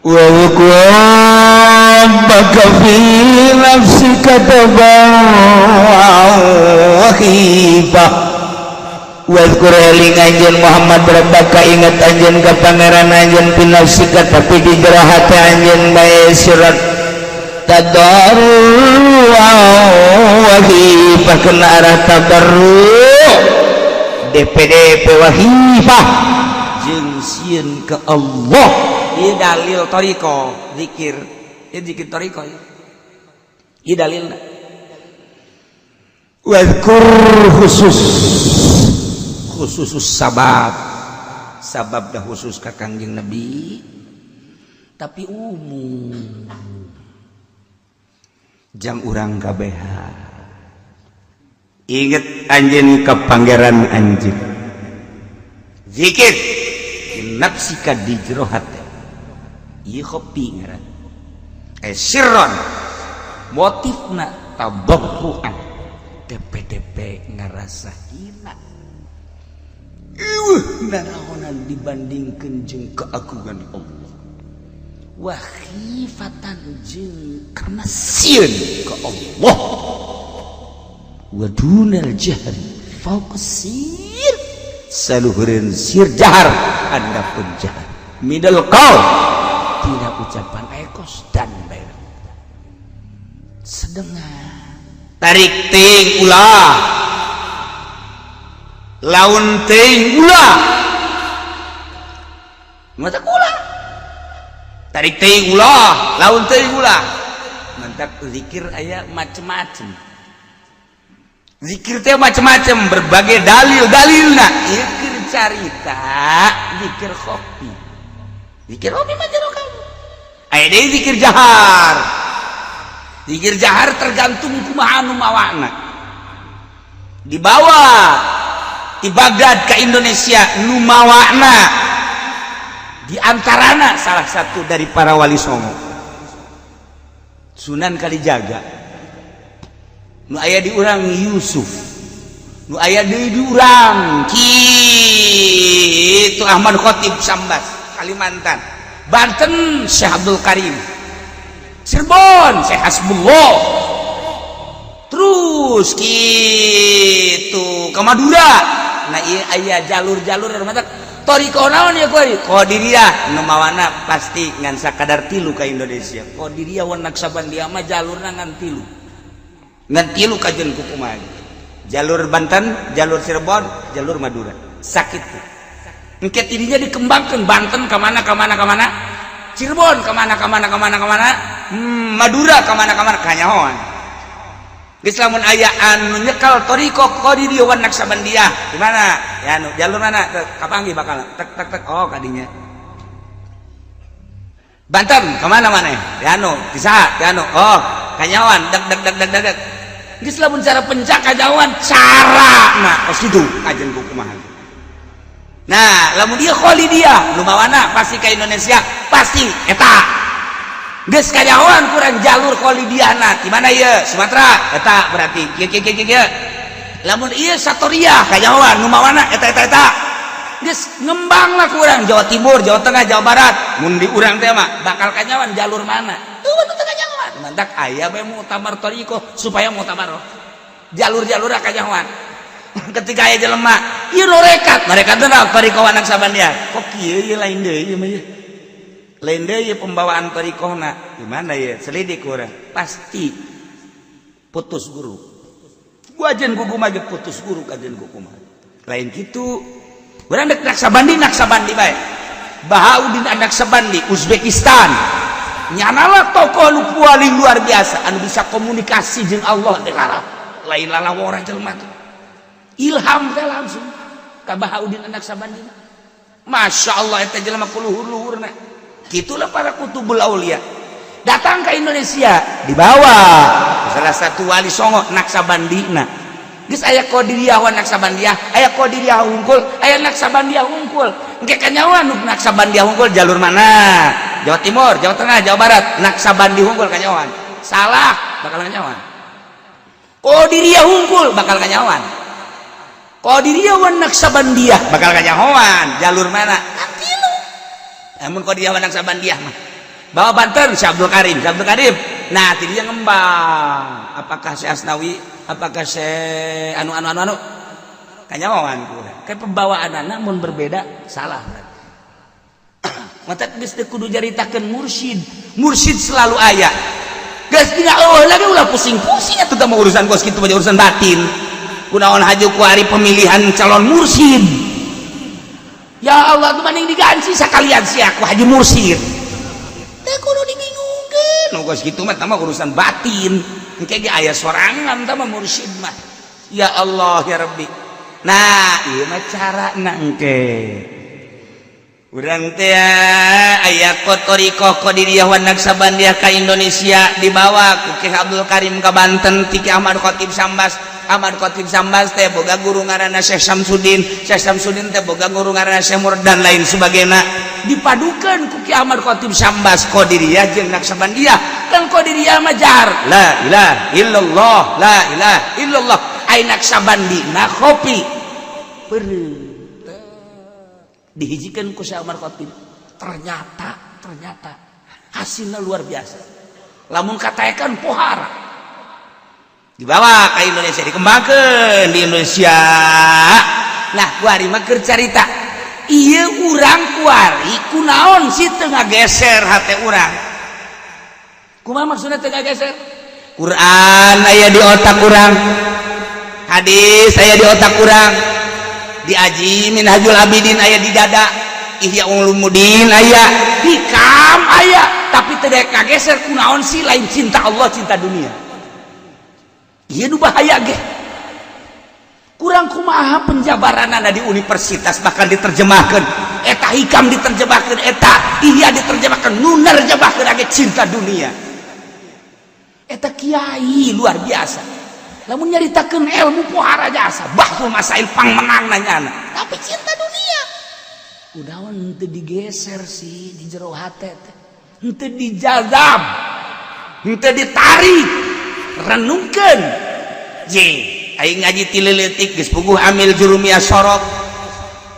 واذكر ربك في نفسك تضرعا وخيفة. واذكر eling anjeun Muhammad, ربك ingat anjeun ka Pangeran anjeun, في نفسك tapi di jero hate anjeun bae, surat تضرعا وخيفة kena arah tadarru DPDP وخيفة jeung sieun ke Allah. Ieu dalil thoriqoh zikir. Ieu zikir thoriqoh ya. Ieu dalilna. واذكر khusus khusus sabab, sabab dah khusus ka Kangjeng Nabi, tapi umum jang urang kabehan. Inget anjeun ka Pangeran anjeun, zikir نفسك di jero hate. Ieu khofi ngaran, eh, سرا motifna تضرعا DPDP ngarasa hina. Iweuh naraonan dibandingkeun jeung keagungan Allah, وخيفة jeung karena sieun ke Allah, ودون الجهر فوق السر saluhureun sir jahar handapun jahar من القول tina ucapan ekos dan bayar sedengan. Tarik ting ulah, laun ting ulah. Mata kula. Tarik ting ulah, laun ting ulah. Mantak zikir aya macem-macem. Zikir teh macem-macem, berbagai dalil dalilna. Zikir carita, zikir khofi, zikir khofi mah jero kamu. Aya deui zikir jahar. Zikir jahar tergantung kumaha anu mawana. Dibawa di Baghdad ke Indonesia nu mawana di antarana salah satu dari para wali songo, Sunan Kalijaga. Nu aya di urang Yusuf, nu aya deui di urang kitu Ahmad Khatib Sambas, Kalimantan. Banten Syekh Abdul Karim, Cirebon Syekh Hasbullah, terus gitu ke Madura. Nah, iya, aya jalur-jalur mata thoriqoh naon ya kuari Qadiriyah nu mawana pasti ngan sakadar tilu ka Indonesia. Qadiriyah wan Naksabandiyah mah jalurna ngan tilu, ngan tilu kajen kukumaha, jalur Banten, jalur Cirebon, jalur Madura. Sakit tuh engke tidinya dikembangkan Banten kemana kemana kemana, Cirebon kemana kemana kemana kemana, Madura kemana kemana, kanyahoan. Geus lamun aya anu nyekal thoriqoh Qadiriyah wan Naksabandiyah di mana ya, anu jalur mana kapanggih bakal tek tek tek. Oh, kadinya Banten kemana mana ya, anu bisa ya, anu, oh, kanyahoan dek dek dek dek dek. Geus lamun cara pencak kanyahoan cara nah kos kitu kajen kumaha. Nah, lamun dia Khalidiyah nu mawana pasti ke Indonesia pasti eta. Geus kanyahoan kurang jalur Khalidiyahna di mana ieu Sumatera eta berarti kieu kieu kieu kieu. Lamun ieu Satoriyah kanyahoan nu mawana eta eta eta. Geus ngembang lah kurang Jawa Timur, Jawa Tengah, Jawa Barat. Mun di urang teh mah bakal kanyahoan jalur mana? Tuh nu teu kanyahoan. Mantak aya bae muktamar thoriqoh supaya muktamar jalur-jalur kanyahoan. Ketika aya jelema ieu norekat, mereka teh thoriqoh Naksabandiyah kok kieu ieu, lain deui ieu mah, ieu lain deui pembawaan thoriqohna gimana ya, selidik urang pasti putus guru. Gua ajen kuku mah putus guru kajen kuku mah lain gitu. Urang dek Naksabandi, Naksabandi bae. Bahauddin Naksabandi Uzbekistan nyanalah tokoh nu paling luar biasa anu bisa komunikasi jeung Allah teh lain lalawora jelema tuh. Ilham teh langsung ka Bahauddin Naksabandi. Masya Allah, eta jelema kuluhur-luhurna. Gitulah para kutubul aulia datang ke Indonesia dibawa salah satu wali songo Naksabandina. Geus aya Qadiriyah wa Naksabandiyah, aya Qadiriyah hungkul, aya Naksabandiyah hungkul. Engke kanyahoan nu Naksabandiyah hungkul jalur mana? Jawa Timur, Jawa Tengah, Jawa Barat, Naksabandi hungkul kanyahoan. Salah, bakal kanyahoan. Qadiriyah hungkul bakal kanyahoan. Qadiriyah wa Naksabandiyah bakal kanyahoan jalur mana? Kan tilu. Lamun Qadiriyah wa Naksabandiyah mah. Bawa Banten Syekh Abdul Karim, Syekh Abdul Karim. Nah, tidinya ngembang. Apakah Syekh Asnawi, apakah Syekh anu anu anu anu kanyawan kurang. Kayak pembawaan anak mun berbeda salah. Mata geus teu kudu jaritakeun mursyid. Mursyid selalu aya. Geus tinggal eueuh lagi, ulah pusing-pusing atuh mah urusan kos kitu mah, urusan batin. Kunaon haju kuari pemilihan calon mursyid? Ya Allah, tuh mending diganti sekalian sih aku haji mursyid. Teu kudu dibingungkeun. Nu kos kitu mah mah urusan batin. Engke ge aya sorangan tah mah mursyid mah. Ya Allah ya Rabbi. Nah, ieu mah carana engke. Urang teh aya thoriqoh Qadiriyah wa Naqsyabandiyah ka Indonesia, dibawa ku Ki Abdul Karim ka Banten ti Ki Ahmad Khatib Sambas. Ahmad Khatib Sambas teh boga guru ngaranna Syekh Samsudin. Syekh Samsudin teh boga guru ngaranna Syekh Mur dan lain sebagainya. Dipadukeun ku Ki Ahmad Khatib Sambas Qadiriyah jeung Naqsyabandiyah. Kan Qadiriyah mah jar la ilaha illallah, la ilaha illallah. Ai Naqsyabandi na kopi. Peureum dihijikan ku Syekh Umar Khatib, ternyata ternyata hasilnya luar biasa. Lamun katakan pohara dibawa ke Indonesia, dikembangkan di Indonesia. Nah, kuari mah keur carita ieu urang kuari kunaon sih teu ngageser hate urang? Kumaha maksudna teu ngageser? Quran aya di otak urang, hadis aya di otak urang, diaji Minhajul Abidin aya di dada, Ihya Ulumuddin aya, hikam aya, tapi tidak kageser. Kunaon sih? Lain cinta Allah, cinta dunia. Ieu nu bahaya ge. Kurang kumaha penjabaranana di universitas, bahkan diterjemahkan eta hikam, diterjemahkan eta Ihya, diterjemahkan nu nerjemahkeun age cinta dunia. Eta kiai luar biasa lamun nyaritakeun ilmu, pohara jasa bahsul masail, pang menang nanya, tapi cinta dunia. Udah henteu digeser sih di jero hate teh, henteu dijazab, henteu ditarik. Renungkeun je, aing ngaji ti leutik geus puguh amil jurumiyah, sorot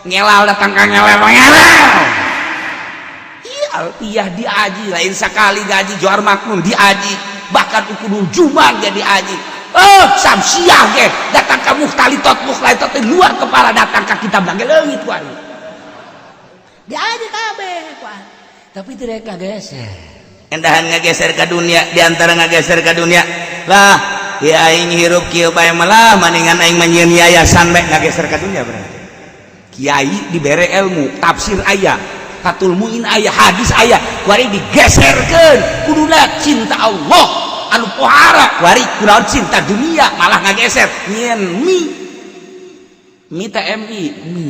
ngelal, datang ka ngelal ngelal. Iya, alfiyah diaji, lain sekali gaji, Johar Maknun diaji, bahkan ukudu jumang jadi aji. Oh, samsiah ge datang ka mukhtalitot, mukhtalitot luar kepala, datang ka kitab lagi leungit ku aing diaji kabeh ku aing, tapi tidak kageser. Endahan ngageser ke dunia, diantara ngageser ke dunia lah ya, aing hirup kieu bae malah mendingan aing mah yayasan bae. Ngageser ke dunia berarti. Kiai dibere ilmu tafsir aya, Fathul Muin aya, hadis aya, kuari digeserkeun. Kuduna cinta Allah anu pohara, kuari kunaon cinta dunia, malah ngageser nyieun mi mi TMI mi,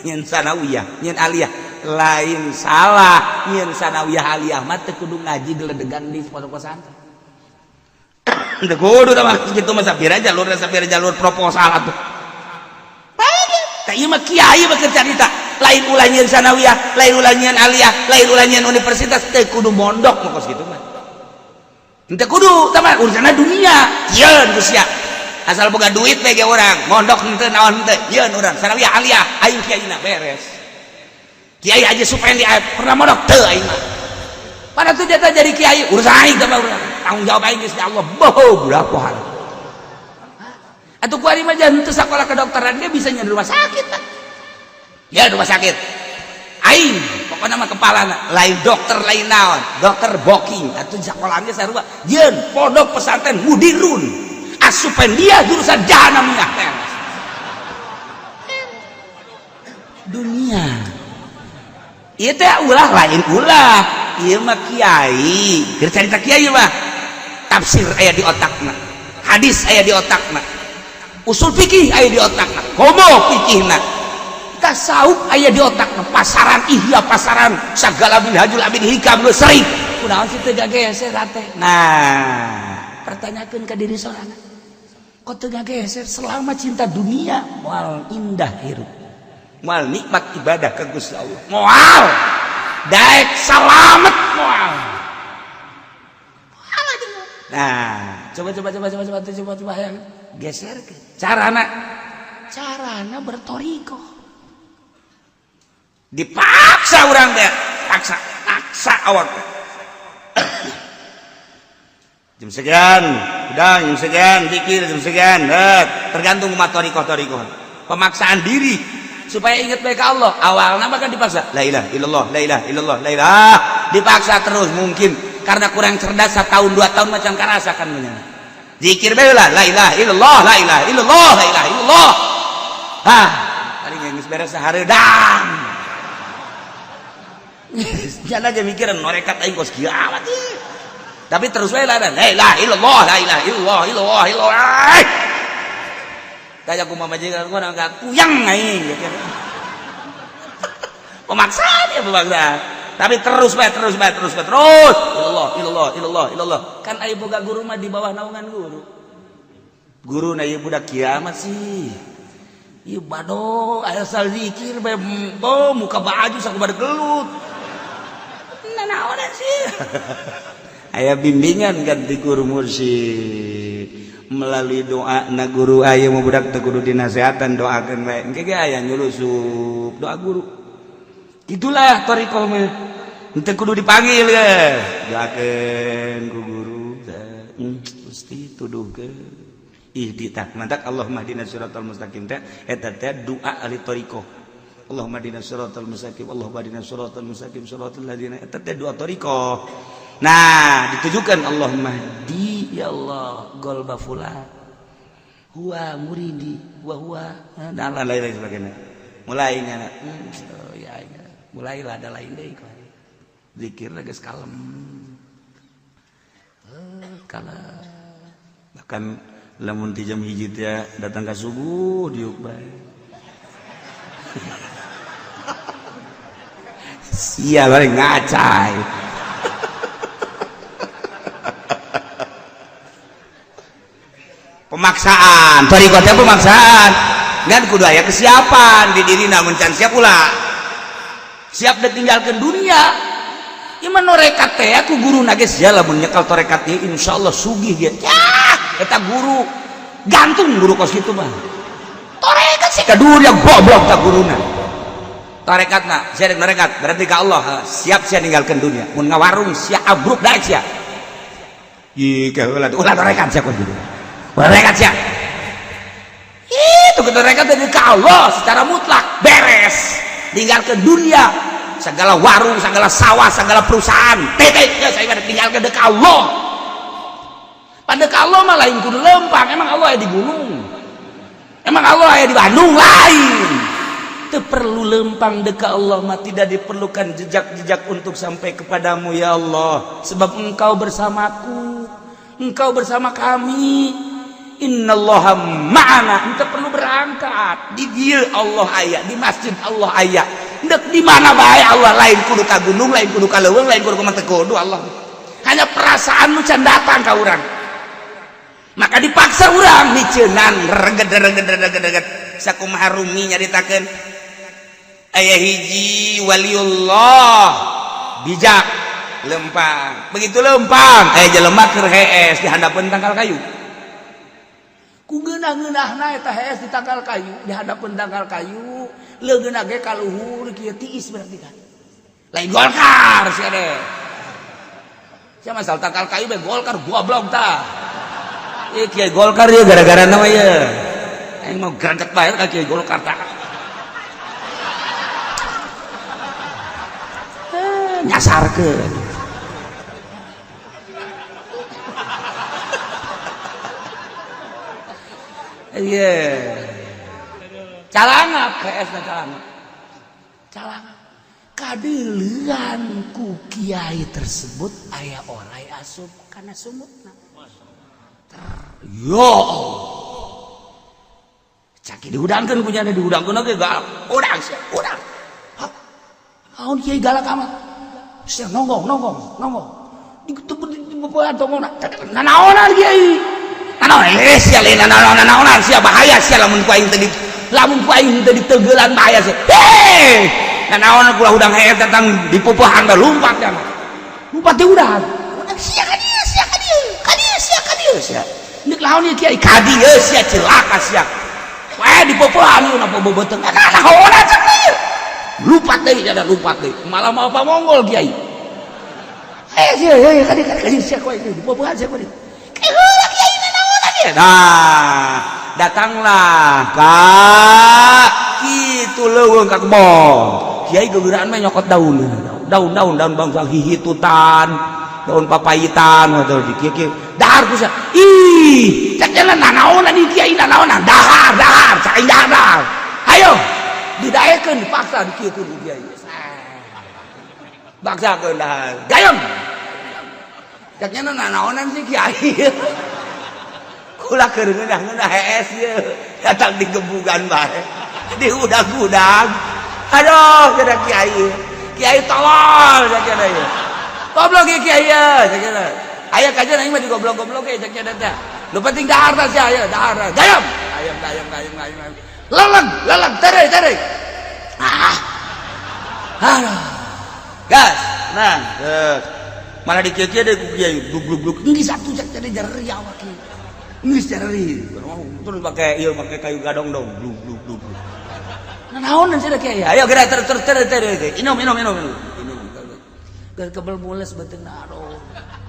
nyieun sanawiyah, nyieun aliyah. Lain salah nyieun sanawiyah aliyah mah, teu kudu ngaji geledegan di pondok pesantren, teu kudu tah mah kitu mah. Sapira jalur, sapira jalur proposal atuh. Ieu mah kiai mah keur carita, lain ulah nyieun sanawiyah, lain ulah nyieun aliyah, lain ulah nyieun universitas, teu kudu mondok mah kos kitu mah. Teu kudu tah mah, urusanna dunia. Yeun geus sia. Asal boga duit we ge urang, mondok henteu, naon henteu, yeun urang sanawiyah aliyah, aing kiaina beres. Kiai Haji Supendi pernah mondok teu? Aing mah. Pada tuh jatah jadi kiai, urusan aing teh mah urang. Tanggung jawab aing geus Allah, boho budak pohara. Atuh kuari mah jangan teu sakola kedokteran dia bisa nyari rumah sakit kan. Ya rumah sakit. Aing pokoknya mah kepala lain dokter, lain naon, dokter booking atuh sakolahnya sarua. Yeun pondok pesantren mudirun. Asupan dia jurusan jahanamiyah teres. Dunia. Ieu teh ulah, lain ulah. Ieu mah kiai. Keur carita kiai mah tafsir aya di otakna. Hadis aya di otakna. Usul fikih aya di otakna. Komo fikihna. Tasawuf aya di otakna. Pasaran Ihya, pasaran sagala Minhajul Abidin, hikam geus sering. Kunaon sih teu gageser hate? Nah, pertanyakeun ka diri sorangan. Kok teu gageser? Selama cinta dunia moal indah hirup. Moal nikmat ibadah ka Gusti Allah. Moal. Daek salamet moal. Nah, coba coba coba coba coba coba coba yang geser ke. Carana carana bertoriko. Dipaksa orang teh, paksa. Paksa awak jam sekian udah, jam sekian zikir, jam sekian tergantung umat thoriqoh thoriqoh. Pemaksaan diri supaya ingat baik Allah. Awalnya bahkan dipaksa, la ilaha illallah, la ilaha illallah, la ilaha, dipaksa terus. Mungkin karena kurang cerdas, 1 tahun 2 tahun macam karasa kan menyana zikir bae lah, la ilaha illallah, la ilaha illallah, la ilaha illallah. Hah, tadi geus beres hareudang. Jangan aja mikiran norekat aing kos kieu amat, tapi terus wae lah, la ilaha illallah, la ilaha illallah, illallah, illallah. Kayak aku majikan gua nggak kuyang aing gitu. Pemaksaan ya, pemaksaan, tapi terus bae, terus bae, terus bae, terus illallah, illallah, illallah, illallah. Kan aya boga guru mah, di bawah naungan guru. Guru na ieu budak kiamat sih. Ieu bado aya asal zikir bae, oh, muka baju sakumaha gelut. Nah, naonan sih? Aya bimbingan kan di guru mursyid melalui doa na guru. Aya mau budak teu kudu dinasehatan, doakeun bae. Engke ge aya nyulusup doa guru. Itulah thoriqoh mah, henteu kudu dipanggil ge, doakeun ku guru. Gusti, tuduhkeun ihdi tah mantak Allahumma hdina siratal mustaqim teh, eta teh doa ahli thoriqoh. Allahumma hdina siratal mustaqim, Allahumma hdina siratal mustaqim, siratal ladzina, eta teh doa thoriqoh. Nah, ditujukan Allahumma di, ya Allah, golba fulan huwa muridi wa huwa dan lain-lain sebagainya. Mulai ngana, oh, ya, ya. Mulailah ada lain deui, zikir geus kalem. Kalem. Bahkan lamun ti jam 1 teh datang ka subuh diuk bae. Sia bae ngacai. Pemaksaan, thoriqoh teh pemaksaan. Ngan kudu aya kesiapan di diri, namun can siap ulah. Siap ditinggalkan dunia. Ieu mah norekat teh aku guru nage sia lamun nyekel torekat ieu insyaallah sugih ge. Yah, eta guru gantung, guru kos kitu mah. Torekat sih ka dunia, goblok ta guruna. Torekatna, sia dek norekat berarti ka Allah, siap sia ninggalkeun dunia. Mun ngawarung sia abruk daek sia. Ih, kaheula ulah torekat sia kos kitu. Ulah torekat sia. Itu torekat dari ka Allah secara mutlak, beres. Tinggalkeun dunia, segala warung, segala sawah, segala perusahaan, titik ya saya tinggalkeun dek Allah. Pada ka Allah mah lain kudu lempang. Emang Allah aya di gunung? Emang Allah aya di Bandung? Lain. Teu perlu lempang dek Allah mah, tidak diperlukan jejak-jejak untuk sampai kepadamu ya Allah, sebab Engkau bersamaku, Engkau bersama kami. Innallaha ma'ana. Ente perlu berangkat di dieu Allah aya, di masjid Allah aya. Ndek di mana bae Allah, lain kudu ka gunung, lain kudu ka leuweung, lain kudu ka teu kudu. Allah hanya perasaanmu can datang ka urang, maka dipaksa urang miceunan reged reged reged reged. Sakumaha Rumi nyaritakeun, aya hiji waliullah bijak lempang. Begitu lempang, aya jelema keur hees di handapeun tangkal kayu. Ku ngeunah-ngeunahna eta hees di tangkal kayu, di handapeun tangkal kayu, leungeunna ge ka luhur kieu, tiis berarti kan. Lain Golkar sia deh. Sia masal tangkal kayu bae Golkar, goblok tah. Ieu kiai Golkar ieu gara-gara nama ieu. Aing mau gerangkat bae ka kiai Golkar tah. Nyasarkeun. Iya. Calangap PS na calangap. Calangap. Kadeulean ku kiai tersebut aya orai asup kana sumutna. Ya Allah. Caki dihudangkeun punyana, dihudangkeun oge galak. Udang sia, udang. Hah? Naon kiai galak amat? Sia nonggong, nonggong, nonggong. Di tongongna. Nanaonan kiai? Nanaon sia lain nanaonan, nanaonan sia, bahaya sia lamun ku aing teu di lamun ku aing teu diteugeulan, bahaya sia. Heh! Nanaonan kula hudang hees datang dipupuhan bae lumpat ya mah. Lumpat di udang. Udang sia ka dieu, sia ka dieu, ka dieu sia, ka dieu sia. Nek laon ieu kiai? Ka dieu sia, celaka sia. Wah, dipupuhan ieu napa beubeuteng. Nanaonan cek ieu. Lupat deui, ada lupat deui. Malah mau apa Mongol kiai. Eh sia ya kadi kadi kadi sia ku aing dipopohan sia ku. Eh heula kiai nanaonan ieu. Nah, datanglah ka kitu leuweung ka kebon. Kiai gegeuraan mah nyokot daun. Daun daun daun bangsa hihitutan, daun papayitan atau di kieu kieu. Dahar ku sia. Ih, cek jalan nanaonan ieu kiai nanaonan. Dahar, dahar, cak aing dahar, dahar. Ayo, didaekeun dipaksa dikieukeun ku kiai. Baksakeun dahar. Gayem. Cek nya nanaonan sih kiai. Kula keur ngeunah-ngeunah hees ieu. Datang digebugan bae. Diudag-udag. Aduh, cenah kiai. Kiai tolol cek cenah ieu. Goblok ieu kiai ieu cek cenah. Aya kajian aing mah digoblok-goblok ge cek cenah teh. Nu penting dahar tah sia aya, dahar. Gayem. Ayam gayem gayem gayem. Leleg, leleg, tere tere. Ah. Aduh. Gas. Nah, terus. Malah dikieu-kieu deui ku kiai glug glug glug. Geus atuh cek cenah jeri awak ieu. Geus jeri. Terus pakai ieu pakai kayu gadong dong. Glug glug glug. Nah, naon cenah kiai? Ayo geura terus terus terus terus. Inum inum inum inum. Inum. Geus kebel mules beuteungna aduh.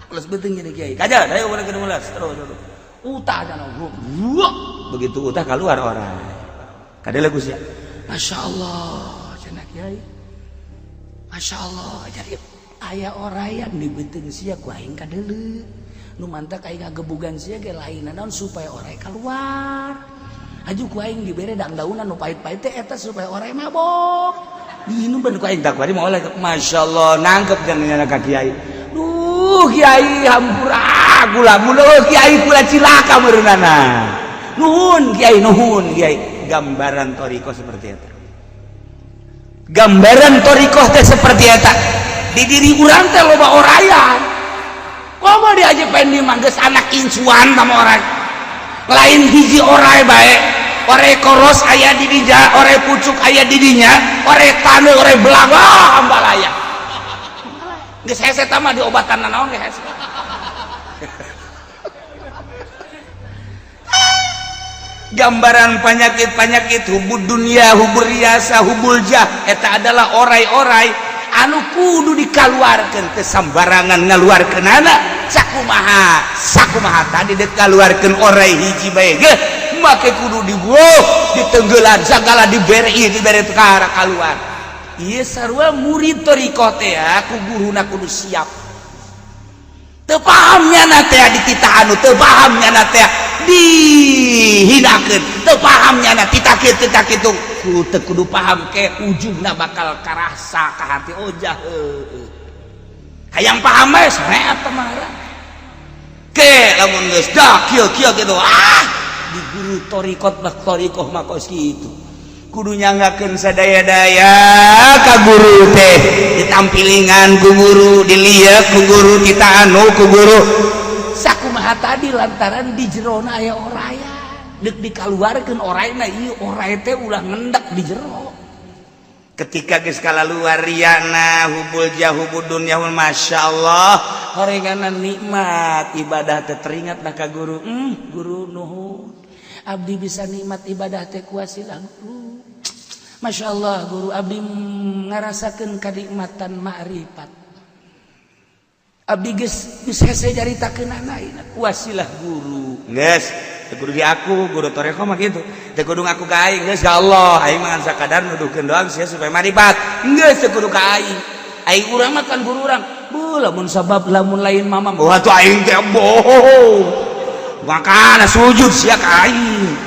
Mules beuteung jadi kiai. Kaja, ayo urang ke mules terus terus. Utah jangan. Begitu utah keluar orang. Kadele ku sia. Masya Allah, cenah kiai. Masya Allah, jadi aya orayan di beuteung sia ku aing kadeuleu. Nu mantak aing ngagebugan sia ge lain naon supaya orai keluar. Aju ku aing dibere dang-daunan nu pahit-pahit teh eta supaya orai mabok. Diinum ku aing tak kuari moal. Masya Allah, nangkep jangan ka kiai. Duh, kiai hampura kula mun kiai kula cilaka meureunana. Nuhun kiai, nuhun kiai. Gambaran thoriqoh seperti eta. Gambaran thoriqoh teh seperti eta. Di diri urang teh loba orayan. Komo di Haji Pendi mah geus anak incuan sama orang. Lain hiji orai bae. Orai koros aya di dinya, orai pucuk aya di dinya, orai taneuh, orai belang, ah ambalaya. Geus hese tah mah diobatan nanaon ge hese. Gambaran penyakit-penyakit hubud dunia, hubur riasa, hubul jah eta adalah orai-orai anu kudu dikaluarkeun teu sambarangan ngaluarkeunana. Sakumaha sakumaha tadi dek kaluarkeun orai hiji bae ge make kudu dibuh ditenggelan sagala dibere ieu dibere ka kaluar. Ieu sarua murid thoriqoh teh ku guruna kudu siap. Teu paham nyana teh dititah anu teu paham nyana teh dihinakeun, teu paham nyana titah kieu titah kitu, ku teu kudu paham ke ujungna bakal karasa ka hati ojah heueuh. Hayang paham bae sareat teh ke lamun geus dah kieu kieu kitu ah di guru thoriqot mah thoriqoh mah kos kitu. Kudu nyanggakeun sadaya-daya ka guru teh, ditampilingan ku guru, diliek ku guru, kita anu ku guru. Sakumaha tadi lantaran di jerona aya oraya, deuk dikaluarkeun orayna ieu oray teh ulah ngendak di jero. Ketika geus kalaluar riana hubul jah hubud dunya masyaallah horenganan nikmat ibadah teh teringat lah ka guru. Guru nuhun abdi bisa nikmat ibadah teh kuasilah guru. Masya Allah guru abdi ngarasakeun kanikmatan ma'rifat. Abdi geus geus hese caritakeun anak wasilah guru. Geus teu kudu diaku guru thoriqoh mah kitu. Teu kudu ngaku ka aing geus ya Allah aing mah ngan sakadar nuduhkeun doang sia supaya marifat. Geus teu kudu ka aing. Aing urang mah kan guru urang. Bu lamun sabab lamun lain mama wah tuh aing teh bohong. Makana sujud sia ka aing.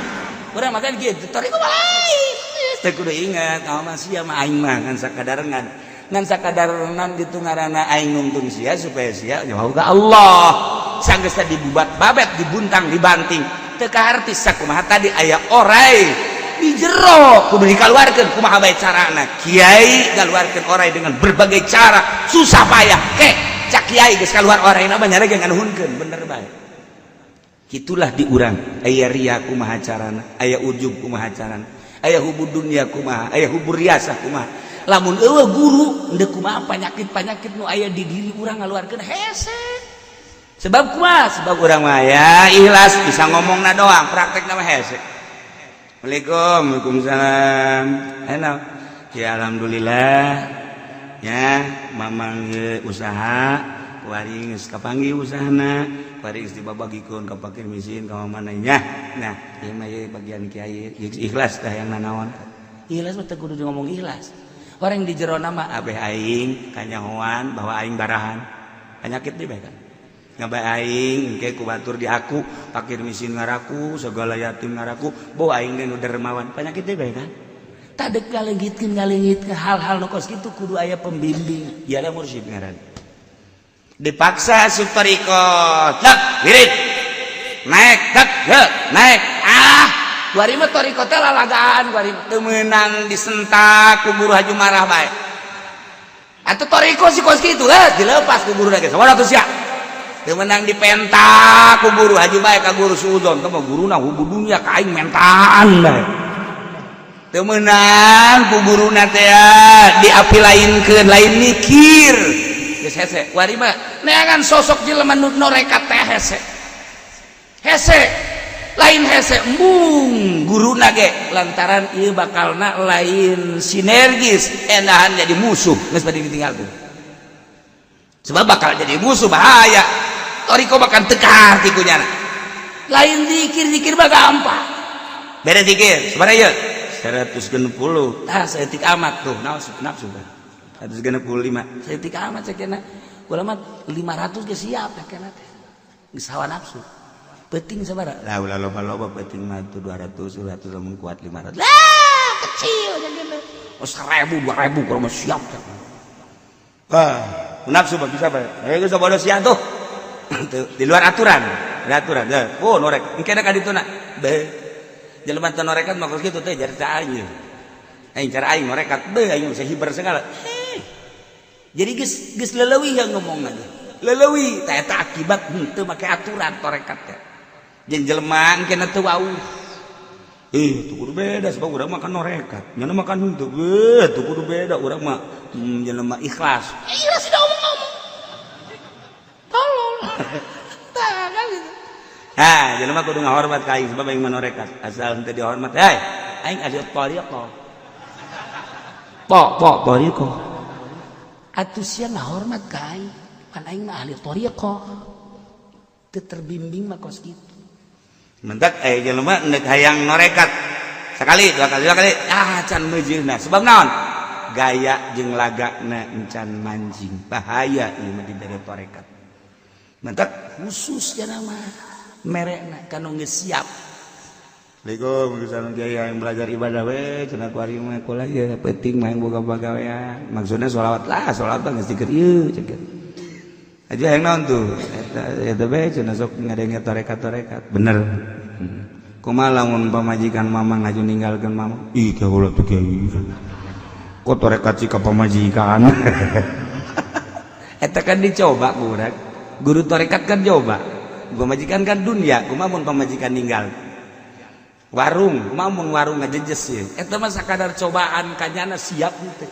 Urang mah kan kitu thoriqoh mah lain. Teu kudu ingat mah sia mah aing mah ngan sakadar ngan sakadar nan ditu ngaranna aing nungtung sia supaya sia nyaho ka Allah. Sanggeus dibubat babet dibuntang dibanting teu kaharti sakumaha tadi aya orai di jero kudu dikaluarkeun kumaha bae carana. Kiai ngaluarkeun orai dengan berbagai cara susah payah ke cak kiai geus kaluar oraina mah nyarege nganuhunkeun bener bae. Kitulah di urang aya ria kumaha carana, aya ujub kumaha carana, aya hubud dunia kumaha, aya hubur riasah kumaha. Lamun eueuh guru endek kumaha penyakit-penyakit nu aya di diri urang ngaluarkeun hese. Sebab kumaha? Sebab urang mah ya ikhlas bisa ngomongna doang, praktekna mah hese. Assalamualaikum, waalaikumsalam. Enak. Ya alhamdulillah. Ya, mamang usaha Kuari geus kapanggih usahana, kuari geus dibabagikeun ka fakir miskin ka mana nya. Nah, ieu mah ieu bagian kiai ikhlas tah yang nanaon. Ikhlas mah teu kudu ngomong ikhlas. Orang di jero nama abeh aing kanyahoan bahwa aing barahan. Penyakit di bae kan. Ngabae aing engke ku batur di aku, fakir miskin ngaraku, segala yatim ngaraku, bahwa aing ge nu dermawan. Penyakit di bae kan. Tadek ngaleungitkeun ngaleungitkeun hal-hal nu kos kitu kudu aya pembimbing. Ieu mursyid ngaran. Dipaksa asup thariqot, dak wirid naik, dak heuh naik. Ah, kuari mah thariqot teh lalagaan kuari. Teu meunang disentak ku guru, haju marah bae. Atuh thariqot si kos kitu heuh dilepas ku guru lagi sabaraha atuh sia. Teu meunang dipentak ku guru, haju bae ka guru suudzon, teh mah guruna hubu dunya ka aing mentaan bae. Teu meunang ku guruna teh diapilainkeun, lain mikir. Geus hese kuari mah neangan sosok jelema nu norekat teh hese. Hese lain hese embung guruna ge lantaran ieu bakalna lain sinergis. Endahan jadi musuh geus bade ditinggalkeun. Sebab bakal jadi musuh, bahaya. Thariqot bakal teu kaharti ku nyana. Lain zikir, zikir mah gampang. Beda zikir sabaraha ieu? 160. Tah, saeutik amat. Tuh nafsu, nafsu kan 165. Saeutik amat cekena. Kula mah 500 ge siap cekena teh. Geus hawa nafsu. Penting sabaraha? Lah, ulah loba-loba, penting mah tuh 200, 200, lamun kuat 500. Lah, kecil cekena. Oh, 1000, 2000 kula mah siap cekena. Wah, nafsu mah bisa bae. Eh, geus bodoh sia tuh. Tuh, di luar aturan. Di aturan. Ya. Oh, norek. Engke ka dituna. Be. Jelema teu norekat mah kitu teh jadi aing. Aing cara aing norekat, be aing bisa hiber segala. Eh. Jadi geus geus leleuwih yang ngomong lagi. Leleuwih tah eta akibat henteu make aturan torekat teh. Jeung jelema engke teu wau. Eh, tuh kudu beda sebab urang mah kan norekat. Nyana makan henteu. Eh, tuh kudu beda urang mah jelema ikhlas. Iya sudah ngomong-ngomong. Tolol. Tah kan gitu. Ha, jelema kudu ngahormat ka aing sebab aing mah norekat. Asal henteu dihormat, hei, aing ahli thariqah. Po po thariqah. Atuh sia ngahormat ka aing. Pan aing mah ahli thariqah. Teu terbimbing mah kos kitu. Mentak eh jelema endek hayang norekat. Sekali, dua kali, dua kali, ah can meujeuhna. Sebab naon? Gaya jeung lagana encan mancing. Bahaya ieu mah dibere torekat. Mentak khusus jana mah merekna kanu geus siap. Assalamualaikum kiai yang belajar ibadah we cenah kuari mah kula ieu penting mah yang boga pagawean. Maksudna sholawat lah, sholawat mah geus dikeur ieu cek. Aja yang naon tuh? Eta eta bae cenah sok ngadenge tarekat-tarekat. Bener. Kumaha lamun pamajikan mama ngaju ninggalkeun mama? Ih, kaula tuh kiai. Kok tarekat sih ka pamajikan? Eta kan dicoba ku urang. Guru tarekat kan coba. Pamajikan kan dunia, kumaha mun pamajikan ninggal? Warung, kumaha mun warung ngajejes ya? Eta mah sakadar cobaan kanyana siap henteu.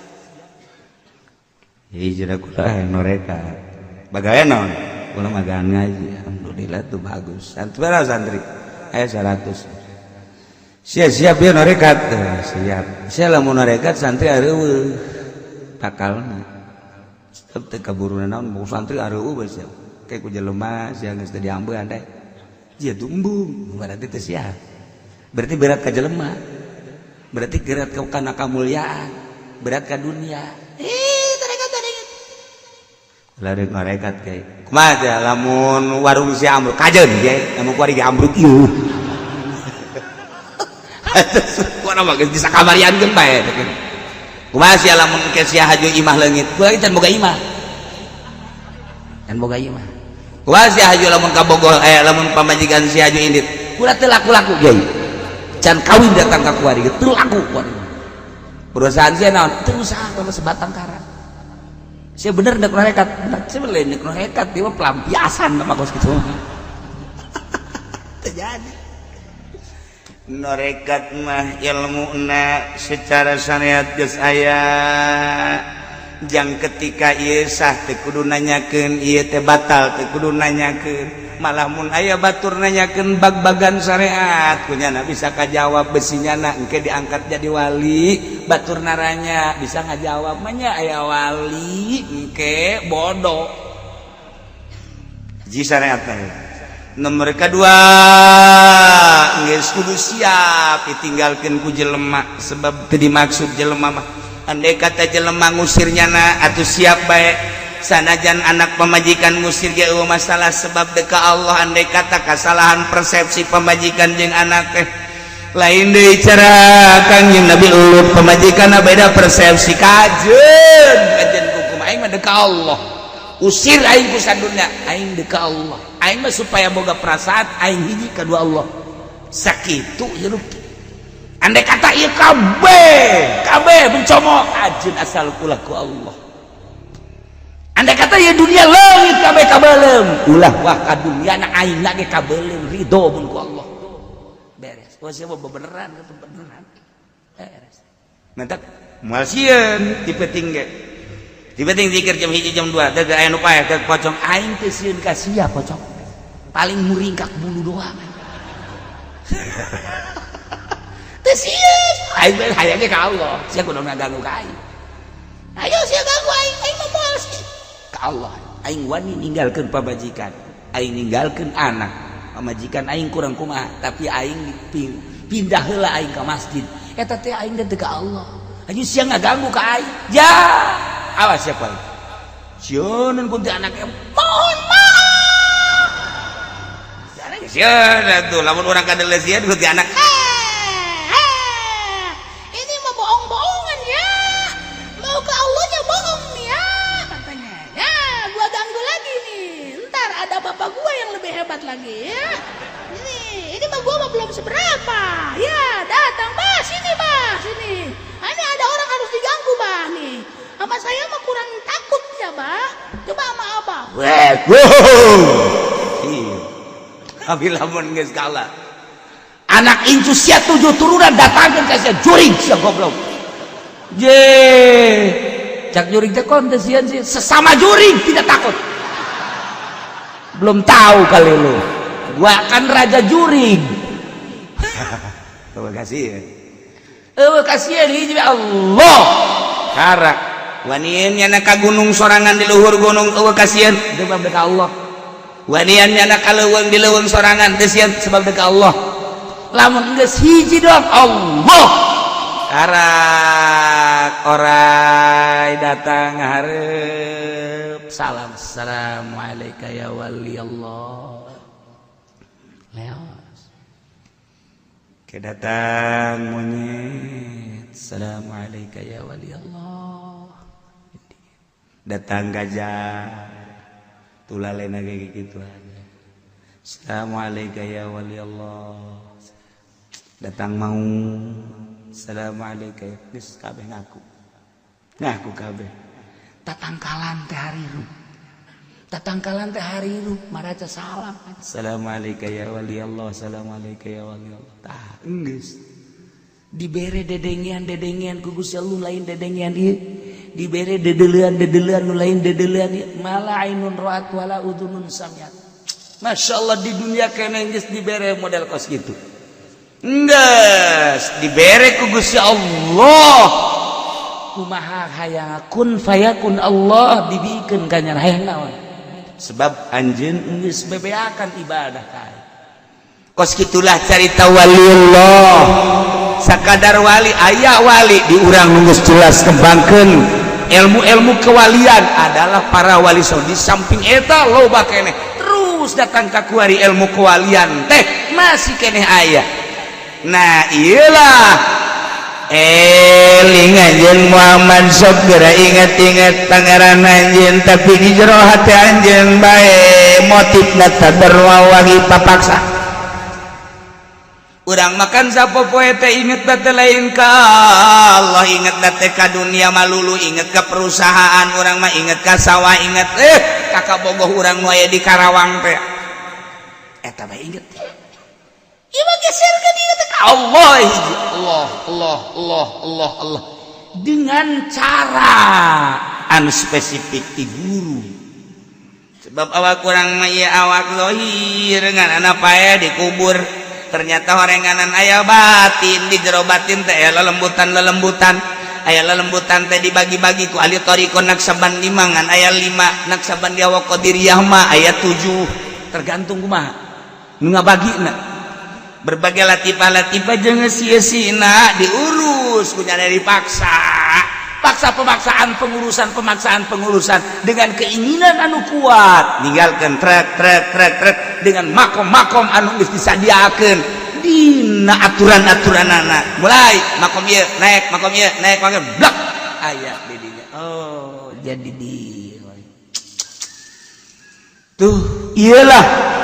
Hiji kula norekat. Bagaimana naon? Kula magaan ngaji. Alhamdulillah tuh bagus. Santri berapa santri? Eh 100. Siap siap ya norekat. Siap. Sia lamun norekat santri areueuh. Bakalna. Tetep teu kaburuna naon mau santri areueuh bae sia. Kayak ku jelema sia geus teu diambean teh. Sia tumbung, berarti teu siap. Berarti berat ka jelema. Berarti berat ka kana kamuliaan, berat ka dunia. Ih, tarekat tarekat. Lalu norekat kayak kumaha teh lamun warung si ambruk kajeun kiai, lamun kuari ge ambruk ieu. Kumaha mah geus bisa kamariankeun bae. Kumaha sia lamun ke sia haju imah leungit? Kula can boga imah. Can boga imah. Kumaha sia haju lamun ka Bogor, eh lamun pamajikan sia haju indit? Kula teu laku-laku kiai. Can kawin datang ka kuari teu laku kuari. Perusahaan sia naon? Teu usaha kalau sebatang kara. Sia bener nek norekat. Bener sia bener nek norekat dia mah pelampiasan mah kos kitu. Terjadi. Norekat mah ilmuna secara syariat geus aya. Jang ketika ieu sah teu kudu nanyakeun, ieu teh batal teu kudu nanyakeun. Malah mun aya batur nanyakeun bag-bagan syariat kunyana bisa kajawab besinya na engke diangkat jadi wali, batur naranya bisa ngajawab mah nya aya wali engke bodoh. Hiji syariat teh. Nomor kedua, geus kudu siap ditinggalkeun ku jelema, sebab teu dimaksud jelema mah. Andai kata jelema ngusir nyana atuh siap bae, sanajan anak pamajikan ngusir ge euweuh masalah, sebab deka Allah. Andai kata kesalahan persepsi pamajikan jeung anak teh lain deui, cara Kangjeng Nabi Lut pamajikan beda persepsi, kajen kajen hukum aing mah deka Allah, usir aing ku sadunya, aing deka Allah, aing mah supaya boga perasaan aing hiji kadua Allah, sakitu hirup. Andai kata ieu kabeh kabeh mencomot, ajeun asal kula ku Allah. Andai kata ieu dunia leungit kabeh kabeuleum, ulah wah ka dunia na aing ge kabeuleum, ridho mun ku Allah, beres. Wah, siapa beneran beneran beres. Mentak moal sieun ti peuting ge, ti peuting zikir jam 1, jam 2 teh aya nu paeh teh pocong, aing teh sieun ka sia pocong, paling muringkak bulu doang. Teh sieun aing mah, hayang ge ka Allah, sia kudu ngaganggu ka aing, ayo sia ganggu aing, aing mah moal sieun ka Allah. Aing wani ninggalkeun pamajikan aing, ninggalkeun anak, pamajikan aing kurang kumaha, tapi aing pindah heula aing ka masjid eta teh, aing teh ka Allah. Ayo sia ngaganggu ka aing ya, awas siapa sieun ku anaknya, mohon maaf sieun atuh lamun urang kadeuleut sieun ku anak. Ini mah bohong-bohongan ya, mau ke Allahnya bohong nih ya katanya ya, gua ganggu lagi nih, ntar ada bapak gua yang lebih hebat lagi ya. Ini mah gua mah belum seberapa ya. Datang bah, sini bah, sini. Ini ada orang harus diganggu bah nih. Sama saya mah kurang takut ya bah, coba sama abah. Weh, wow. Iya. Tapi lamun geus kalah. Anak incu sia tujuh turunan datangkeun ka sia, jurig sia goblok. Je. Cak jurig teh kon teh sieun sih, sesama jurig tidak takut. Belum tahu kali lu. Gua kan raja jurig. Terima kasih ya. Eueuh kasihan hiji Allah. Karak. Wanian nyana ka gunung sorangan di luhur gunung, eueuh kasihan sebab deka Allah. Wanian nyana ka leuweung, di leuweung sorangan teu sieun sebab deka Allah. Lamun geus hiji doang Allah. Karak orai datang hareup. Salam, assalamualaikum ya wali Allah. Leos. Ke datang monyet. Assalamualaikum ya wali Allah. Datang gajah. Tulalena kayak gitu aja. Assalamualaikum ya wali Allah. Datang mau. Assalamualaikum. Geus kabeh ngaku. Ngaku kabeh. Tatangkalan teh harirup. Tatangkalan teh harirup maraca salam. Assalamualaikum ya wali Allah. Assalamualaikum ya wali Allah. Tah, geus. Dibere dedengean-dedengean ku Gusti Allah, lain dedengean ieu. Dibere dedelean-dedelean nu lain dedelean ieu. Mala ainun ra'at wala udhunun samiat. Masya Allah, di dunia kene geus dibere model kos gitu. Geus dibere ku Gusti Allah. Kumaha hayang kun fayakun Allah dibikeun ka nyana, hayang naon? Sebab anjeun geus bebeakan ibadah ka. Kos gitulah carita waliullah. Sakadar wali aya wali di urang nu geus jelas kembangkeun ilmu-ilmu kewalian adalah para wali. So di samping eta loba keneh terus datang ka kuari ilmu kewalian teh masih keneh aya. Nah, iyalah, eling anjeun Muhammad, sok geura inget-inget Pangeran anjeun, tapi di jero hati anjeun bae motifna tadarwawahi papaksa. Urang makan sapopoe teh inget teh lain ka Allah, inget teh ka dunia malulu, inget ka perusahaan urang mah, inget ka sawah, inget kakak bogoh urang nu aya di Karawang teh, eta bae inget. Ieu mah geser ka dieu teh ka Allah hiji, Allah Allah Allah Allah Allah, dengan cara anu spesifik ti guru, sebab awak kurang mah ieu awak zahir ngan anak pae dikubur, ternyata horenganan aya batin. Di jero batin teh aya lelembutan, lelembutan aya lelembutan teh dibagi-bagi ku ahli thariqah Naksabandi mangan aya 5, Naksabandi wa Qadiriyah mah aya 7. Tergantung kumaha nu ngabagina. Berbagai latifah-latifah jeung sia-sina diurus ku nyana, dipaksa paksa, pemaksaan, pengurusan, pemaksaan, pengurusan dengan keinginan anu kuat, ninggalkan trek trek trek trek dengan makom-makom anu geus disadiakeun dina aturan-aturan anak. Mulai makom ieu naik, makom ieu naik, makom blak aya di dinya. Oh, jadi di tuh iyalah.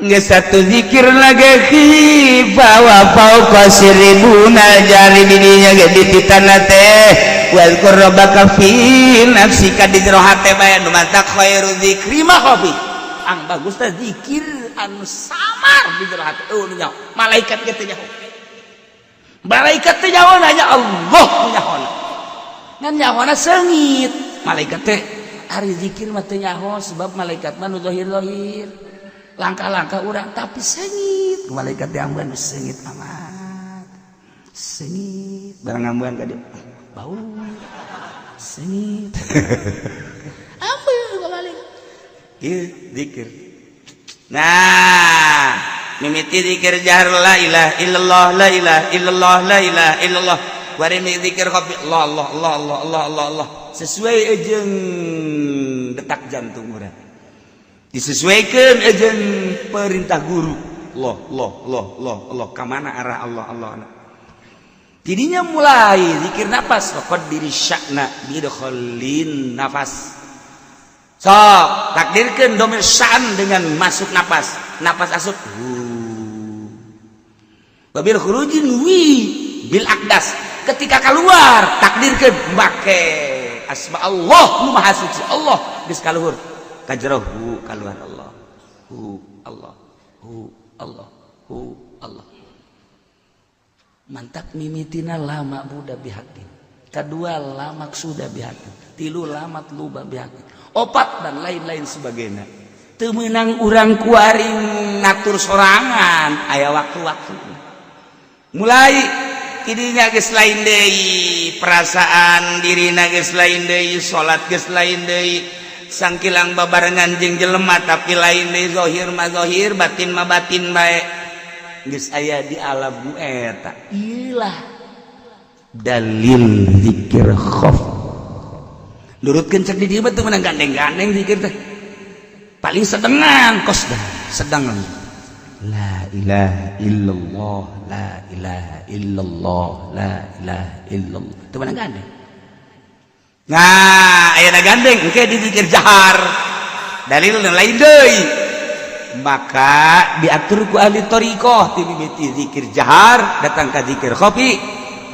Nggak satu zikir lagi bawa fauqa siribuna jari didinya ge dititana teh wazkur rabbaka fi nafsika, di jero hate bae nu mantak khairu zikri ma khafi. Ang bagus teh zikir anu samar di jero hate. Oh, nu nyaho malaikat ge teu nyaho, malaikat teh nyaho, hanya Allah nu nyahona, ngan nyahona seungit. Malaikat teh ari zikir mah teu nyaho, sebab malaikat mah nu zahir-zahir langkah-langkah urang, tapi seungit malaikat diamban seungit amat, seungit barang ngambuan ka dieu bau seungit. Ambil gua balik. Ieu zikir. Nah, mimiti zikir jahar la ilaha illallah, la ilaha illallah, la ilaha illallah. Bari zikir khafi Allah, Allah, Allah, Allah, Allah, Allah, Allah, sesuai jeung detak jantung urang, disesuaikan jeung perintah guru. Allah, Allah, Allah, Allah, Allah, kemana arah Allah, Allah, Allah. Tidinya mulai zikir nafas, diri syakna bidkholin nafas. Sok takdirkan domir syan dengan masuk nafas, nafas asup wabil khurujin wi bil akdas. Ketika keluar takdirkan make asma Allah nu maha suci Allah. Geus kaluhur kajrohu keluar Allah, hu Allah, hu Allah, hu Allah. Mantap. Mimitina lama budak bihakin, kedua lama sudah bihakin, tilu lama luba bihakin, opat dan lain-lain sebagainya. Teu meunang urang kuari ngatur sorangan, aya waktu-waktu. Mulai tidinya geus lain deui perasaan dirina, geus lain deui salat, geus lain deui sangkilang babarengan jeung jelema, tapi lain deui. Zahir mah zahir, batin mah batin bae, geus aya di alam eta. Ilah dalil zikir khafi. Nurutkeun cek di dieu mah teu meunang gandeng-gandeng. Zikir teh paling sedengan, kos dah sedang la ilaha illallah, la ilaha illallah, la ilaha illallah, teu meunang gandeng. Nah, ayeuna gandeng engke di zikir jahar, dalil lain deui. Maka diatur ku ahli thariqah ti mimiti zikir jahar datang ka zikir khafi,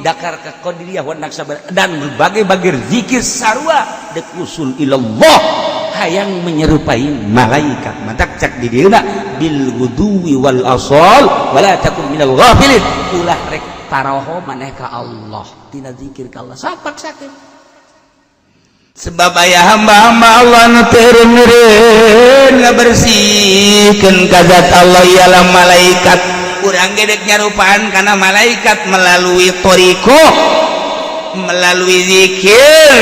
dakar ka qadiriyah wa naqsyabandiyah dan berbagai-bagai zikir sarua dek usul ilallah, hayang menyerupai malaikat. Matak cak di dieuna bil ghuduwi wal asal wala takun minal ghafilin, ulah rek paroho maneh ka Allah tina zikir ka Allah. Sok paksakeun, sebab aya hamba-hamba Allah nu teu eureun ngabersihkeun ka zat Allah, ialah malaikat. Urang gedek nyarupaan kana malaikat melalui thariqah, melalui zikir,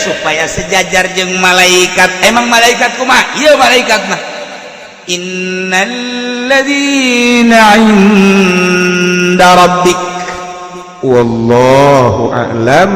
supaya sejajar jeung malaikat. Emang malaikat kumaha? Ieu malaikat mah innalladzina inda rabbik, wallahu a'lam.